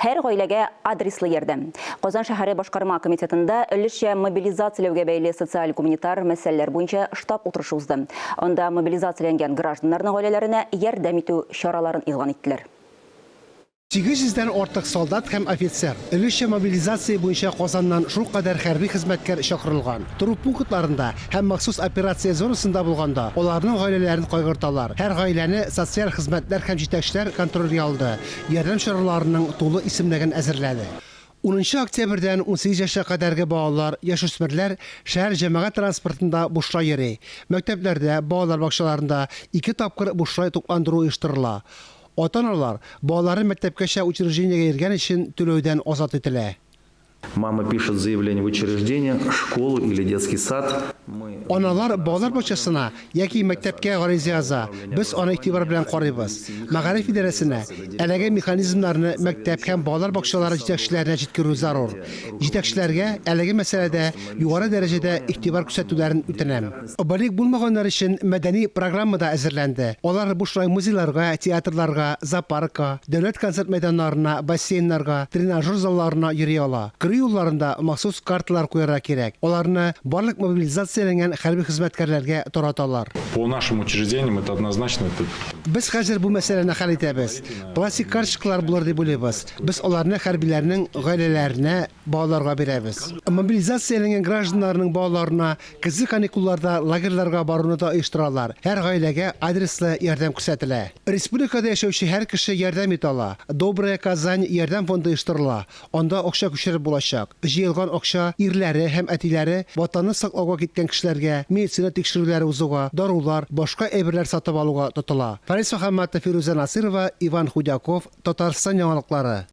Һәр гаиләгә адреслы ярдәм. Казан шәһәре башкарма комитетында өлешчә мобилизацияләүгә бәйле социаль-гуманитар мәсьәләләр буенча штаб утырышы узды. Анда мобилизацияләнгән гражданнарның гаиләләренә ярдәм итү чараларын игълан иттеләр. 800 дән артык солдат һәм офицер, өлешчә мобилизация буенча Казаннан шулкадәр хәрби хезмәткәр чакырылган. Тору пунктларында һәм махсус операция зонасында булганда аларның гаиләләрен кайгырталар. Һәр гаиләне социаль хезмәтләр һәм җитәкчеләр контрольгә алды, ярдәм чараларының тулы исемлеген әзерләде. Унынчы октябрьдән 18 яшькә кадәрге балалар, яшүсмерләр шәһәр җәмәгать транспортында бушлай йөри. Мәктәпләрдә, балалар бакчаларында ике тапкыр бушлай тукландыру оештырыла. Ата-аналар балалары мәктәпкәчә учреждениегә йөргән өчен түләүдән азат ителә. Мама пишет заявление в учреждение, школу или детский сад. Мы. Аналар балалар бакчасына яки мәктәпкә гариза яза, без аны игътибар белән карыйбыз. Мәгариф идарәсенә әлеге механизмнарны мәктәп һәм балалар бакчалары җитәкчеләренә җиткерү зарур. Җитәкчеләргә әлеге мәсьәләдә югары дәрәҗәдә игътибар күрсәтүләрен үтенәм. Балигъ булмаганнар өчен мәдәни программа да әзерләнде. Алар бушлай музейларга, театрларга, зоопаркка, дәүләт концерт мәйданнарына, бассейннарга, тренажер залларына йөри ала. Керү юлларында махсус карталар куярга кирәк. Аларны барлык мобилизацияләнгән хәрби хезмәткәрләргә тараталар. По нашим учреждениям это однозначно это. Без хәзер бу мәсьәләне хәл итәбез. Пластик карточкалар булыр дип уйлыйбыз. Без аларны хәрбиләрнең гаиләләренә, балаларга бирәбез. Мобилизацияләнгән гражданнарның балаларына Көзге каникулларда лагерьларга баруны да оештыралар, һәр гаиләгә адреслы ярдәм күрсәтелә. Республикада яшәүче һәр кеше ярдәм итә ала. Добрая Казань ярдәм фонды оештырыла, анда акча күчереп булачак. Җыелган акча ирләре һәм әтиләре Ватанны саклауга киткән кешеләргә, медицина тикшерүләре узуга, дарулар, башка әйберләр сатып алуга тотыла. Фарис Мөхәммәтов, Фирүзә Насыйрова, Иван Худяков, Татарстан яңалыклары.